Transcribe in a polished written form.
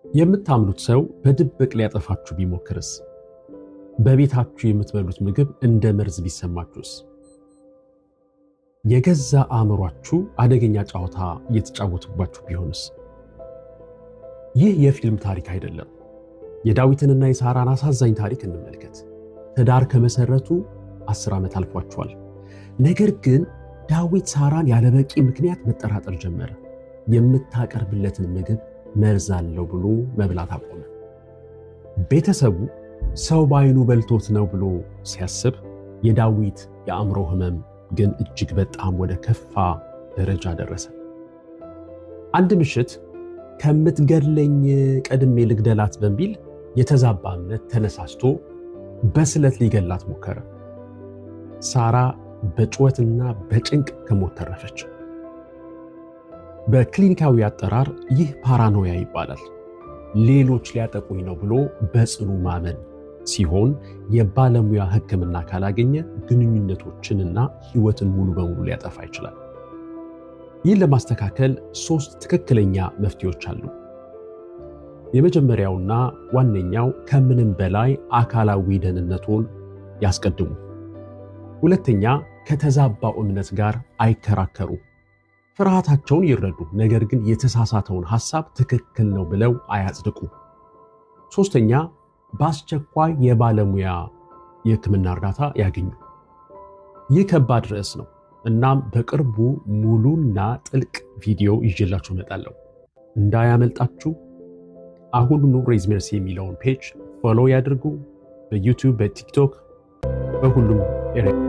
የምታምኑት ሰው በድብቅ ሊያጠፋችሁ ቢሞክርስ? በቤታችሁ የምትበሉት ምግብ እንደ መርዝ ቢሰማችሁስ? የገዛ አእምሯችሁ አደገኛ ጨዋታ እየተጫወቱባችሁ ቢሆንስ? ይህ የፊልም ታሪክ አይደለም። የዳዊትንና የሳራን አሳዛኝ ታሪክ እንመልከት። ትዳር ከመሰረቱ 10 ዓመት አልፏቸዋል። ነገር ግን ዳዊት ሳራን ያለበቂ ምክንያት መጠራጠር ጀመረ። የምታቀርብለትን ምግብ መርዝ አለው ብሎ መብላት አቆመ። ቤተሰቡ ሰው በዓይኑ በልቶት ነው ብሎ ሲያስብ፣ የዳዊት የአእምሮ ህመም ግን እጅግ በጣም ወደ ከፋ ደረጃ ደረሰ። አንድ ምሽት ከምትገድለኝ ቀድሜ ልግደላት በሚል የተዛባ እምነት ተነሳስቶ በስለት ሊገላት ሞከረ። ሳራ በጩኸትና በጭንቅ ከሞት ተረፈች። በክሊኒካዊ አጠራር ይህ paranoia ይባላል። ሌሎች ሊያጠቁኝ ነው ብሎ በጽኑ ማመን ሲሆን የባለሙያ ሕክምና ካላገኘ ግንኙነቶችንና ሕይወትን ሙሉ በሙሉ ሊያጠፋ ይችላል። ይህን ለማስተካከል ሶስት ትክክለኛ መፍትሄዎች አሉ። የመጀመሪያውና ዋነኛው ከምንም በላይ አካላዊ ደህንነቱን ያስቀድሙ። ሁለተኛ፣ ከተዛባው እምነት ጋር አይከራከሩ። ፍርሃታቸውን ይረዱ፣ ነገር ግን የተሳሳተውን ሐሳብ ትክክል ነው ብለው አያጽድቁ። ሶስተኛ፣ በአስቸኳይ የባለሙያ የሕክምና እርዳታ ያግኙ። ይህ ከባድ ርዕስ ነው። እናም በቅርቡ ሙሉና ጥልቅ ቪዲዮ ይዤላችሁ እመጣለሁ። እንዳያመልጣችሁ። አሁኑኑ Raise Mercy የሚለውን page follow ያድርጉ። በ YouTube፣ በ TikTok፣ በሁሉም area።